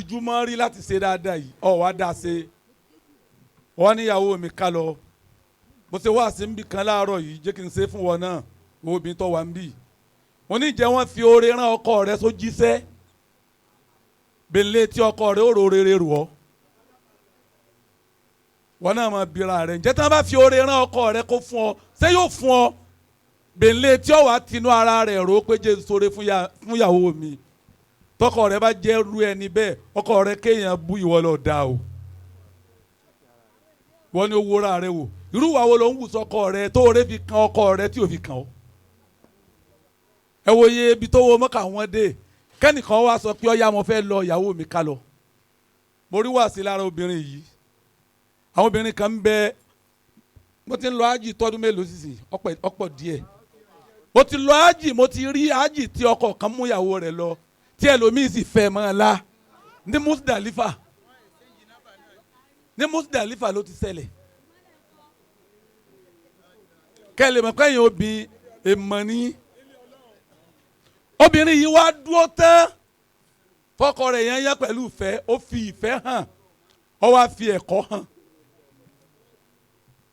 tijú mọ́ rí láti ṣe dáadáa yìí, ọ̀ wá dá ṣe. Wọ́n níyàwó mi ká lọ. Mo ṣe wá sí nbí kan láàárọ̀ yìí, jẹ́ kí n ṣe fún wọn náà, wo obìnrin tó wà ń bì. Mo ní jẹ́ wọ́n fi oore rán ọkọ rẹ sójíṣẹ́. Bèlè tí ọkọ rẹ ó ro rere rù ọ́. Wọn náà máa bira rẹ. Ǹjẹ́ tí wọ́n bá fi oore rán ọkọ rẹ kó fún ọ, ṣé yóò fún ọ? Bèlè tí ó wà tinú ara rẹ̀ rò ó pé Jésù sóore fún ìyàwó mi. Tọkọ rẹ bá jẹ́ ru ẹni bẹ́ẹ̀, ọkọ rẹ kéèyàn bú ìwọ lọ da o. Wọ́n ní owó ra rẹ wò. Irú ìwà wo ló ń wù sọkọ rẹ tó rẹ fi kan ọkọ rẹ tí ò fi kàn ọ́? Ẹ wo iye ibi tó wo mọ́kà wọn dé. Kẹ́nìkan wá sọ pé ọ̀yá mo fẹ́ lọ ìyàwó mi ká lọ. Mo rí wàásí lára obìnrin yìí. Àwọn obìnrin kan ń bẹ. Mo ti ń lọ ájì tọdún mélòó sísìn, ọ̀pọ̀ díẹ̀. Mo ti lọ ájì, mo ti rí ájì tí ọkọ kan mú ìyàwó rẹ̀ lọ, tí ẹlòmíì sì fẹ́ mọ́ ẹ la ní Musdalifa. Ní Musdalifa ló ti ṣẹlẹ̀. Kẹ́lẹ́ mọ̀ kẹ́yìn obìnrin èèmọ̀ ni. Obìnrin yìí wá dúró tán fọkọ rẹ̀ yẹn yẹn pẹ̀lú ìfẹ́, ó fi ìfẹ́ hàn, ó wá fi ẹ̀kọ́ hàn.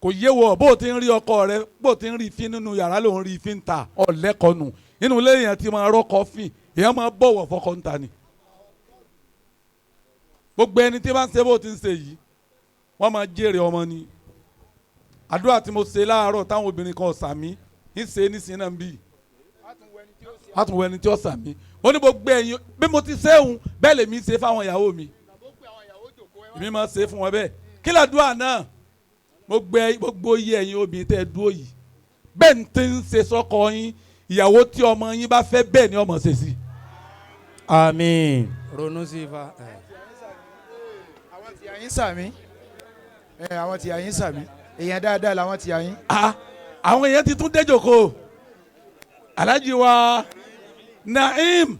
Kò yé wọ bó o ti ń rí ọkọ rẹ, bó o ti ń rí ìfín nínú yàrá ló ń rí ìfín ta ọ̀lẹ́kọ̀ọ́nù. Nínú ilé yẹn ti máa rọ́kọ fín, èèyàn máa bọ̀wọ̀ fọkọ ń ta ni. Gbogbo ẹni tí bá ń ṣe bó o ti ń ṣe yìí, wọ́n máa jèrè ọmọ ni. Àdúrà tí mo ṣe láàárọ̀ táwọn obìnrin kan sàmí ń ṣe nísìnyí náà ń bì. Á tún wọ ẹni tí ó sàmí. Ó ní gbogbo ẹ̀yin bí mo ti ṣéhun bẹ́ẹ̀ lèmi ṣe fáwọn ìyàwó mi. Èmi máa ṣe fún wọn bẹ́ẹ̀. Kí làdúrà náà? Mo gbẹ gbogbo iye ẹ̀yin obìnrin tẹ́ ẹ dúró yìí. Bẹ́ẹ̀ ń tí ń ṣe sọ́kọ yín, ìyàwó tí ọmọ yín bá fẹ́ bẹ́ẹ̀ ni ọmọ ṣe sí. Àmín. Ronú sí ifá. Àwọn tí a yín sàmí, ẹ àwọn tí a yín sàmí, èèyàn dáadáa làwọn tí a yín. Ah, àwọn èèyàn ti tún déjòkó. Alhaji wa Naim,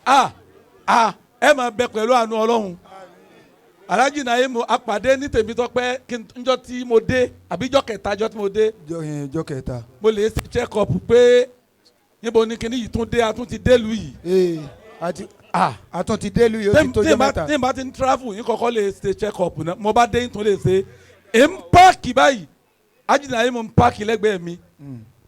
ah ah, ẹ máa bẹ pẹ̀lú àánú Ọlọ́run. Alhaji Naim, apàdé ní Tèmítọ́pẹ́ kí n njọ́ tí mo dé, àbíjọ́ kẹta jọ́ tí mo dé. Jọ kẹta. Mo lè ṣe check up pé níbo ni kíní yìí tún dé, a tún ti délùú yìí. Ee, àti Ah, àtún ti délùú yìí, ó ti tó jọ mẹ́ta. Tí n bá ti ń travel yín, kọ́kọ́ lè ṣe check up náà. Mo bá dé yín tún lè ṣe é ń park báyìí. Alhaji Naim ń park lẹ́gbẹ̀ẹ́ mi.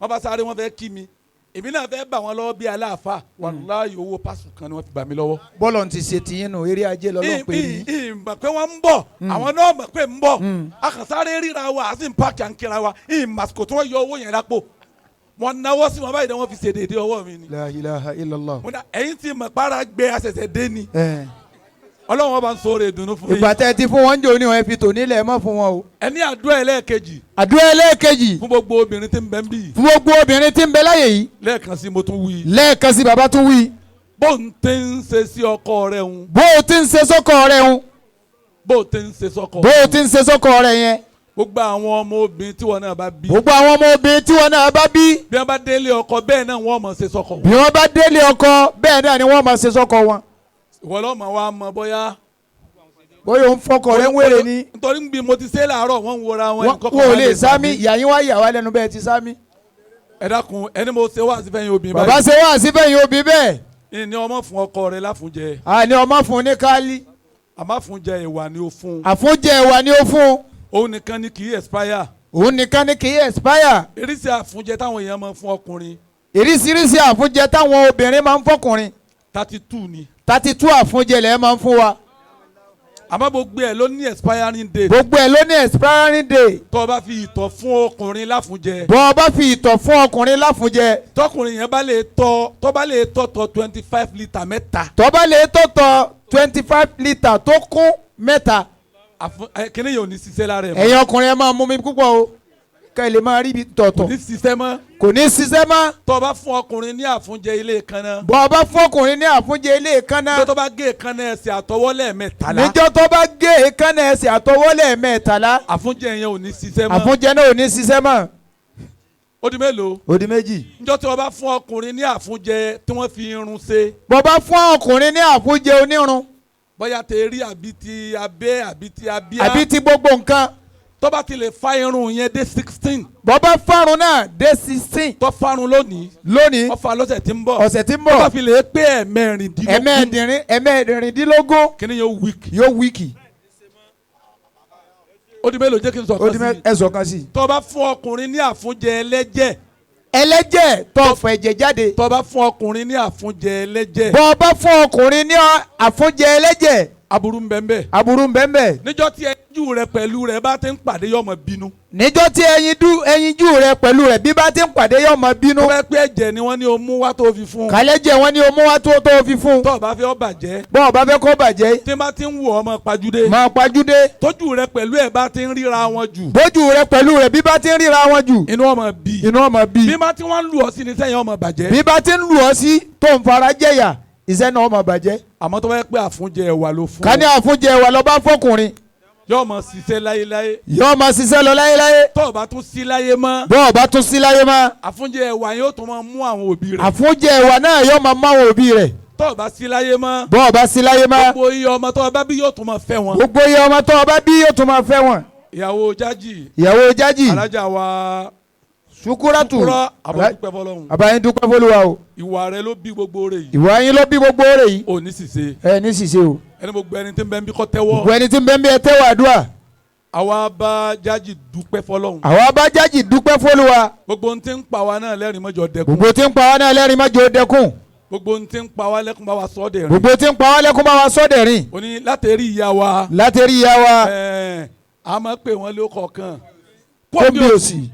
Wọ́n bá sáré, wọ́n fẹ́ kí mi, èmi náà fẹ́ bà wọ́n lọ́wọ́ bí aláàfáà. Wàláhì, owó pásù kan ni wọ́n fi bà mí lọ́wọ́. Bọ́lọ̀ ti ṣe tiyín nù, eré ajé lọ́lọ́ pé ní. Ìmọ̀ pé wọ́n ń bọ̀, àwọn náà mọ̀ pé ń bọ̀. A kàn sáré ríra wa, a sì ń park, à ń kíra wa. Ìmọ̀ àsìkò tí wọ́n yọ owó yẹn lápò, wọ́n náwó sí wọn báyìí, wọ́n fi ṣe déédéé ọwọ́ mi ni. La ilaha illallah. Mo ní ẹ̀yin tí mọ̀ para gbé àṣẹ̀ṣẹ̀ dé ni. Ẹ. Ọlọ́run ọba ń sọ rè dùnú fún Ìgbà yín. tẹ́ ẹ ti fún wọn jò ní wọn, ẹ fi tò nílẹ̀, ẹ mọ́ fún wọn o. Ẹni àdúrà ẹlẹ́ẹ̀kejì. Àdúrà ẹlẹ́ẹ̀kejì. Fún gbogbo obìnrin tí ń bẹ ń bì. Fún gbogbo obìnrin tí ń bẹ láyè yìí. Lẹ́ẹ̀kan sí, mo tún wí. Lẹ́ẹ̀kan sí, bàbá tún wí. Bó ń tẹ́ ń ṣe sí ọkọ rẹ̀ ń. Bó o ti ń ṣe sọ́kọ rẹ̀ ń. Bó o ti ń ṣe sọ́kọ. Bó o ti ń ṣe sọ́kọ rẹ̀ yẹn. Gbogbo àwọn ọmọ obìnrin tí wọn náà bá bí. Gbogbo àwọn ọmọ obìnrin tí wọn náà bá bí. Bí wọn bá délé ọkọ, bẹ́ẹ̀ náà wọ́n mọ̀ ṣe sọ́kọ. Bí wọ́n bá délé ọkọ, bẹ́ẹ̀ náà ni wọ́n máa ṣe sọ́kọ wọn. Ìwọ lọ́mọ wa mọ bóyá. Bóyá òun fọkọ rẹ̀ ń wèrè ni. Nítorí bí mo ti ṣe láàárọ̀, wọ́n ń wora wọn. Wọn ò lè sámi ìyá yín wá yà wá lẹ́nu bẹ́ẹ̀ ti sámi. Ẹ dákun, ẹni mo ṣe wá sí fẹ́yìn obìnrin. Bàbá ṣe wá sí fẹ́yìn obì bẹ́ẹ̀. Ìní ọmọ fún ọkọ rẹ láfúnjẹ. Àní ọmọ fún ní kálí. Àmọ́ fúnjẹ ìwà ni ó fún. Àfúnjẹ ẹ̀wà ni ó fún. Òun nìkan ni kì í expire. Òun nìkan ni kì í expire. Eréṣẹ́ àfúnjẹ táwọn èèyàn máa ń fún ọkùnrin. Ìrísírísí àfúnjẹ táwọn obìnrin máa ń fọkùnrin. 32 ni. 32 àfúnjẹ lẹ́ẹ̀ máa ń fún wa. Àmọ́ gbogbo ẹ̀ ló ní expiring date. Gbogbo ẹ̀ ló ní expiring day. Tó o bá fi ìtọ̀ fún ọkùnrin láfúnjẹ. Bọ́ ọ bá fi ìtọ̀ fún ọkùnrin láfúnjẹ. Tọkùnrin yẹn bá lè tọ̀, tó bá lè tọ̀ 25 litre mẹ́ta. Tó bá lè tọ̀tọ̀ 25 litre tó kún mẹ́ta. Kíní yóò ní ṣiṣẹ́ lára ẹ̀ mọ́. Ẹ̀yin ọkùnrin, ẹ máa mú mi púpọ̀ o, ká ẹ lè máa rí ibi tọ̀tọ̀. Kò ní ṣiṣẹ́ mọ́. Kò ní ṣiṣẹ́ mọ́. Tó o bá fún ọkùnrin ní àfúnjẹ ilé kan náà. Bọ́ ọ bá fún ọkùnrin ní àfúnjẹ ilé èékánná. Tó bá gé èékánná ẹsẹ̀ àtọwọ́ lẹ́ẹ̀mẹ́tàlá. Níjọ́ tó bá gé èékánná ẹsẹ̀ àtọwọ́ lẹ́ẹ̀mẹ́tàlá. Àfúnjẹ yẹn ò ní ṣiṣẹ́ mọ́. Àfúnjẹ náà ò ní ṣiṣẹ́ mọ́. Ó di mélòó? Ó di méjì. Níjọ́ tí wọ́n bá fún ọkùnrin ní àfúnjẹ tí wọ́n fi irun ṣe. Bọ́ bá fún ọkùnrin ní àfúnjẹ onírun. Bóyá tẹ rí àbí ti abẹ́ àbí ti abíyá. Àbí ti gbogbo nǹkan. Tó bá ti lè fa irun yẹn dé 16. Bọ́bá fárun náà dé 16. Tó farun lónìí. Lónìí. Ó fa lọ́sẹ̀ tí ń bọ̀. Ọ̀sẹ̀ tí ń bọ̀. Tó bá fi lè pé 16. 16. Kíni yóò wíìkì. Yóò wíìkì. Ó di mélòó jẹ́ kí n sọ kan sí. Ẹ sọ kan sí. Tó bá fún ọkùnrin ní àfúnjẹ ẹlẹ́jẹ̀. Ẹlẹ́jẹ̀ tó fọ ẹ̀jẹ̀ jáde. Tó bá fún ọkùnrin ní àfúnjẹ ẹlẹ́jẹ̀. Bọ́ bá fún ọkùnrin ní àfúnjẹ ẹlẹ́jẹ̀. Aburú ń bẹ ńbẹ̀. Aburú ń bẹ ńbẹ̀. Níjọ́ tí ẹyinjú rẹ pẹ̀lú rẹ bá ti ń pàdé yóò máa bínú. Níjọ́ tí ẹyinjú rẹ pẹ̀lú rẹ bí bá ti ń pàdé yóò máa bínú. Tó bá pé ẹ̀jẹ̀ ni wọ́n ní o mú wá tó fi fún. Kálẹ́jẹ̀ wọ́n ní o mú wá tó fi fún. Tó o bá fẹ́ ó bàjẹ́. Bọ́ ọ bá fẹ́ kó bàjẹ́. Tí bá ti ń wù ọ́ máa pajúdé. Máa pajúdé. Tójú rẹ pẹ̀lú ẹ̀ bá ti ń ríra wọn jù. Bójú rẹ pẹ̀lú rẹ bí bá ti ń ríra wọn jù. Inú ó máa bí. Inú ó máa bí. Bí bá ti wọ́n ń lù ọ́ sí ni sẹ́yìn ó máa bàjẹ́. Bí bá ti ń lù ọ́ sí tó ń fara jẹ̀yà iṣẹ́ náà ó máa bàjẹ́. Àmọ́ tó bá yẹ pé àfúnjẹ ẹ̀wà ló fún. Ká ní àfúnjẹ ẹ̀wà ló bá fọkùnrin. Yóò máa ṣiṣẹ́ láyéláyé. Yóò máa ṣiṣẹ́ lọ láyéláyé. Tó o bá tún sí láyé mọ́. Bó o bá tún sí láyé mọ́. Àfúnjẹ ẹ̀wà yóò tún máa mú àwọn òbí rẹ̀. Àfúnjẹ ẹ̀wà náà yóò máa mú àwọn òbí rẹ̀. Tó o bá sí láyé mọ́. Bó o bá sí láyé mọ́. Gbogbo iye ọmọ tó o bá bí yóò tún máa fẹ́ wọn. Gbogbo iye ọmọ tó o bá bí yóò tún máa fẹ́ wọn. Ìyàwó Jájì. Ìyàwó Jájì. Alájà wa. Ṣukuratu. Ṣukurọ àbọ̀ dúpẹ́ fọlọ́run. Àbáyín dúpẹ́ fọlúwa o. Ìwà rẹ ló bí gbogbo rẹ̀ yìí. Ìwà yín ló bí gbogbo rẹ̀ yìí. Ò ní ṣìṣe. Ẹ ní ṣìṣe o. Ẹni gbogbo ẹni tí ń bẹ ń bí kó tẹ́wọ́. Gbogbo ẹni tí ń bẹ ń bí ẹ tẹ́wọ́ àdúrà. Àwa bá Jájì dúpẹ́ fọlọ́run. Àwa bá Jájì dúpẹ́ fọlúwa. Gbogbo ohun tí ń pa wa náà lẹ́rìn mọ́jọ dẹkùn. Gbogbo tí ń pa wa náà lẹ́rìn mọ́jọ dẹkùn. Gbogbo ohun tí ń pa wa lẹ́kùn bá wa sọ́ dẹ̀rín. Gbogbo tí ń pa wa lẹ́kùn bá wa sọ́ dẹ̀rín. O ní látẹ̀rí ìyá wa. Látẹ̀rí ìyá wa. Ẹ̀ẹ́ a máa pè wọ́n lé kọ̀ọ̀kan. Kóbi òsì.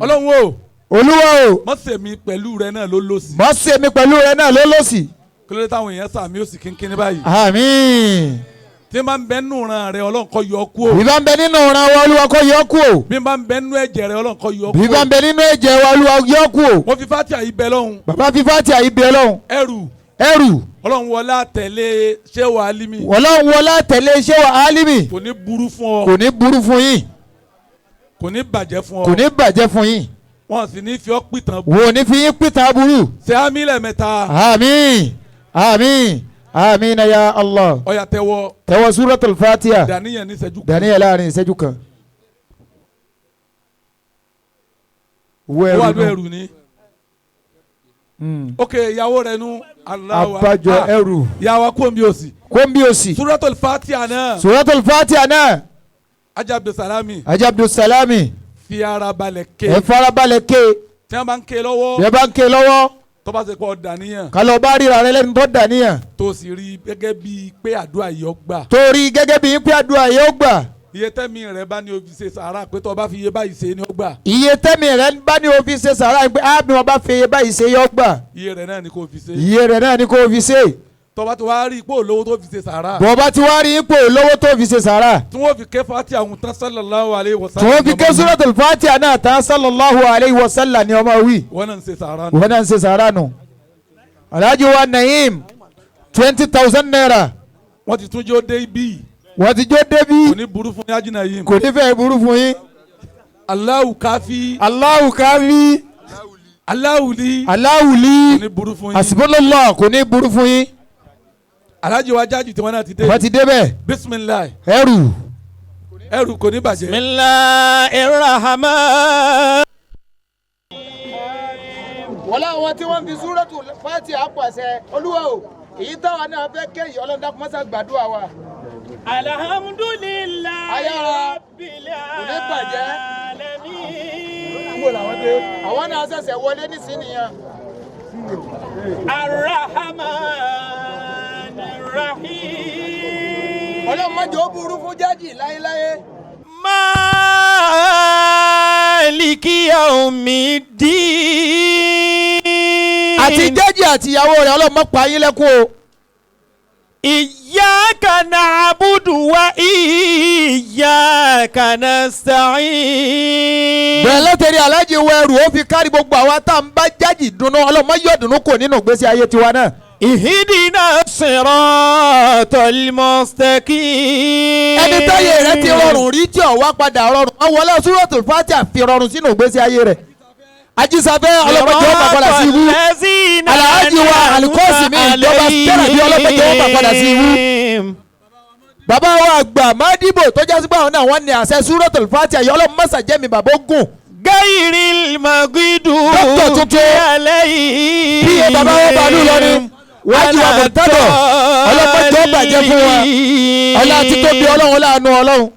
Ọlọ́run o. Olúwa o. Mọ̀sẹ̀mí pẹ̀lú rẹ náà ló lòsì. Mọ̀sẹ̀mí pẹ̀lú rẹ náà ló lòsì. Kí ló dé táwọn èèyàn sàmì òsì kínkínní báyìí. Àmín. Tí n bá ń bẹ nínú ìran rẹ Ọlọ́run kó yọ kú o. Bí bá ń bẹ nínú ìran wa Olúwa kó yọ kú o. Bí n bá ń bẹ nínú ẹ̀jẹ̀ rẹ Ọlọ́run kó yọ kú o. Bí bá ń bẹ nínú ẹ̀jẹ̀ wa Olúwa yọ kú o. Mo fi Fátíà yìí bẹ lọ́hùn. Bàbá fi Fátíà yìí bẹ lọ́hùn. Ẹrù. Ẹrù. Ọlọ́run wọlá tẹ̀lé Ṣéwà Álímì. Ọlọ́run wọlá tẹ̀lé Ṣéwà Álímì. Kò ní burú fún ọ. Kò ní burú fún yín. Kò ní bàjẹ́ fún ọ. Kò ní bàjẹ́ fún yín. Wọ́n sì ní fi ọ́ pìtàn. Wọ́n ò ní fi yín pìtàn aburú. Ṣé àmín lẹ́ẹ̀mẹ́ta. Àmín. Àmín. Àmín ya Allah. Ó yá tẹ́wọ́. Tẹ́wọ́ Suratul Fatiha. Dàníyàn ní ìṣẹ́jú kan. Dàníyàn láàrin ìṣẹ́jú kan. Wọ ẹrù ni. Ok ìyàwó rẹ nu. Abájọ ẹrù. Ìyàwó kòmbi òsì. Kòmbi òsì. Suratul Fatiha náà. Suratul Fatiha náà. Ajá Abdulsalami. Ajá Abdulsalami. Fi ara balẹ̀ ké. Ẹ fara balẹ̀ ké. Tí wọ́n bá ń ké lọ́wọ́. Bí wọ́n bá ń ké lọ́wọ́. Tó bá ṣe pé dàníyàn. Kálọ̀ bá ríra rẹ lẹ́nu tó dàníyàn. Tó sì rí gẹ́gẹ́ bíi pé àdúrà yìí ó gbà. Tó rí gẹ́gẹ́ bíi pé àdúrà yìí ó gbà. Iye tẹ́mi rẹ bá ní o fi ṣe sàárà pé tó bá fi iye báyìí ṣe ni ó gbà. Iye tẹ́mi rẹ bá ní o fi ṣe sàárà pé á bí wọn bá fi iye báyìí ṣe yóò gbà. Iye rẹ náà ni kò fi ṣe. Iye rẹ náà ni kò fi ṣe. Tó bá ti wá rí ipò olówó tó fi ṣe sàárà. Bó bá ti wá rí ipò olówó tó fi ṣe sàárà. Tí wọ́n fi ké Fatiha àwọn tán sallallahu alayhi wa sallam. Tí wọ́n fi ké Suratul Fatiha náà tán sallallahu alayhi wa sallam ni ọmọ wí. Wọ́n náà ń ṣe sàárà nù. Wọ́n náà ń ṣe sàárà nù. Alhaji wa Naim 20,000 naira. Wọ́n ti tún jó dé ibi. Wọ́n ti jó débi. Kò ní burú fún yín Ajina yìí. Kò ní fẹ́ burú fún yín. Allahu káfí. Allahu káfí. Allahu li. Allahu li. Kò ní burú fún yín. Hasbunallah kò ní burú fún yín. Alhaji wa Jájì tí wọ́n náà ti dé. Wọ́n ti dé bẹ́ẹ̀. Bisimilayi. Ẹrù. Ẹrù kò ní bàjẹ́. Bismillahir Rahman. Wọ́n láwọn tí wọ́n fi Suratul Fatiha pàṣẹ Olúwa o èyí táwa náà fẹ́ kéyìí Ọlọ́run dákun mọ́sá gbàdúrà wa. Alhamdulillahi Rabbil alamin. Àwọn náà ṣẹ̀ṣẹ̀ wọlé nísìnyí. Ar-Rahman Ar-Rahim. Ọlọ́run má jẹ́ ó burú fún Jájì láéláé. Maliki yawmiddin. Àti Jájì àti ìyàwó rẹ̀ Ọlọ́run má pa yín lẹ́kún o. Iyyaka na'budu wa iyyaka nasta'in. Bẹ́ẹ̀ lọ́tẹ̀rí Aláàjì wọ ẹrù ó fi kárí gbogbo àwa tá à ń bá Jájì dunnú Ọlọ́run má yọ̀ dùnnú kò nínú ìgbésí ayé tiwa náà. Ihdina siratal mustaqim. Ẹni táyé rẹ̀ ti rọrùn rí tí ó wá padà rọrùn wọ́n wọlé Suratul Fatiha fi rọrùn sínú ìgbésí ayé rẹ̀. Ajísafẹ́ ọlọ́mọdé wọn bá padà sí ibú. Alhaji wa Alikọ́sì mi ìjọba tẹ́lẹ̀ bí ọlọ́mọdé wọn bá padà sí ibú. Bàbá wa àgbà Mádìbò tó jásí pé àwọn náà wọ́n ní àṣẹ Suratul Fatiha yìí, Ọlọ́run mọ́sà jẹ́mi bàbá ogun. Gairi maguidu. Dókítà tuntun. Alayhi. Bí ẹ bàbá wa bàálù lọ ni wájú wa kò tẹ́lọ̀, ọlọ́mọdé ó bàjẹ́ fún wa, ọlá títóbi Ọlọ́run, láàánú Ọlọ́run.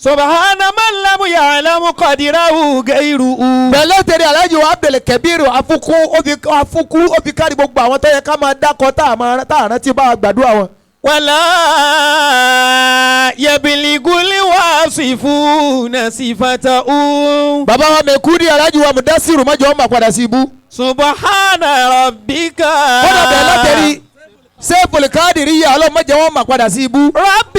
Subhana man lam ya'lamu qadirahu gairuhu. Pẹ̀lẹ́ tẹ̀lé Alhaji wa Abdul Kabir afukú, ó fi kárí gbogbo àwọn tó yẹ ká máa dákọ̀ tá a rántí bá wa gbàdúrà wọn. Wala yabiligul wasifuna sifatahu. Bàbá wa Mẹ̀kúdì, Alhaji wa Mudasiru, mọ́jọ́ ọmọ àpàdà sí ibú. Subhana rabbika. Kódà bẹ̀rẹ̀ látẹ̀rí sẹ́ẹ̀fù káàdì rí yà, ọlọ́mọdé wọn mà padà sí ibú. Rabbi.